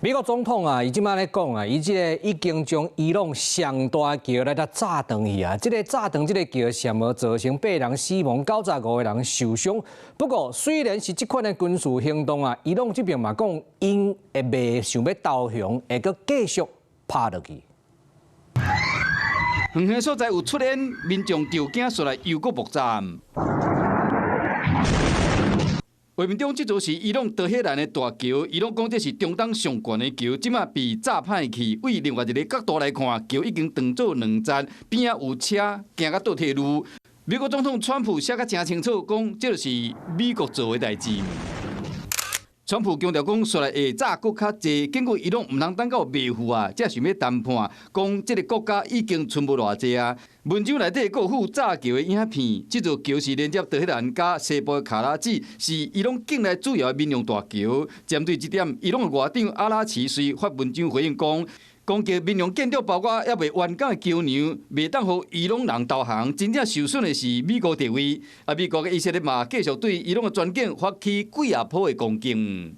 美國總統啊，伊這擺咧講啊，伊這个已經將伊朗上大橋來共炸斷去啊！這个炸斷這个橋，上無造成八人死亡，95個人受傷。不過，雖然是這款的軍事行動啊，伊朗這邊嘛講，𪜶會袂想欲投降，會閣繼續拍落去。遠遠所在有出煙，民眾就驚出來又閣爆炸。畫面中這座是伊朗德黑蘭的大橋，伊朗講這是中東上懸的橋，這馬被炸歹去。對另外一个角度來看，橋已經斷做兩截，邊仔有車行甲倒退嚕。美國總統川普寫甲誠清楚，講這就是美國做的代誌。川普強調講，紲來會炸閣較濟，警告伊朗毋通等到袂赴啊，才想欲談判。講這个國家已經賰無偌濟啊。文章內底閣有附炸橋的影片，這座橋是連接德黑蘭佮西部的卡拉治，是伊朗境內主要的民用大橋。針對這點，伊朗的外長阿拉齊隨發文章回應講，攻擊民用建築，包括猶未完工的橋梁，袂當予伊朗人投降。真正受損的是美國地位。啊，美國佮以色列嘛，繼續對伊朗的全境發起幾仔波的攻擊。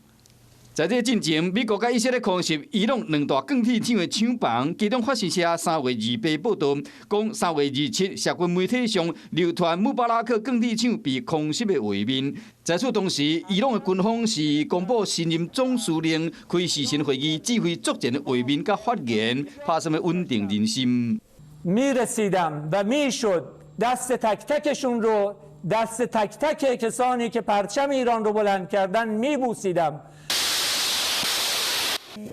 在這進前，美國佮以色列空襲伊朗兩大鋼鐵廠的廠房，其中法新社3月28報道，講3月27，社群媒體上流傳穆巴拉克鋼鐵廠被空襲的畫面。在此同時，伊朗的軍方是公布新任總司令開視訊會議指揮作戰的畫面佮發言，拍算欲穩定人心。 میرسیدم و میشد دست تک تکشون رو دست تک تک کسانی که پرچم ایران رو بلند کردن میبوسیدم。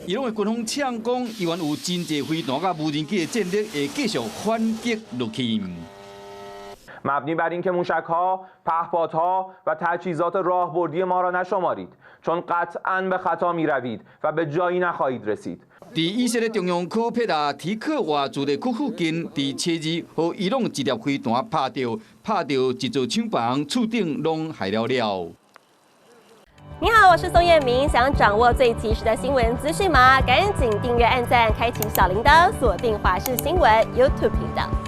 伊朗的軍方嗆講，猶原有真濟飛彈佮無人機的戰力會繼續反擊落去。 مبنی بر اینکه موشکها، پهپادها و تجهیزات راهبردی ما را نشمارید چون قطعا به خطا میروید و به جایی نخواهید رسید。佇以色列中央區佩達提克瓦住宅區附近，佇七日，予伊朗一粒飛彈拍著，拍著一座廠房，厝頂攏害了了。你好，我是宋燕明。想掌握最及時的新聞資訊嗎？趕緊訂閱、按讚、開啟小鈴鐺，鎖定華視新聞 YouTube 頻道。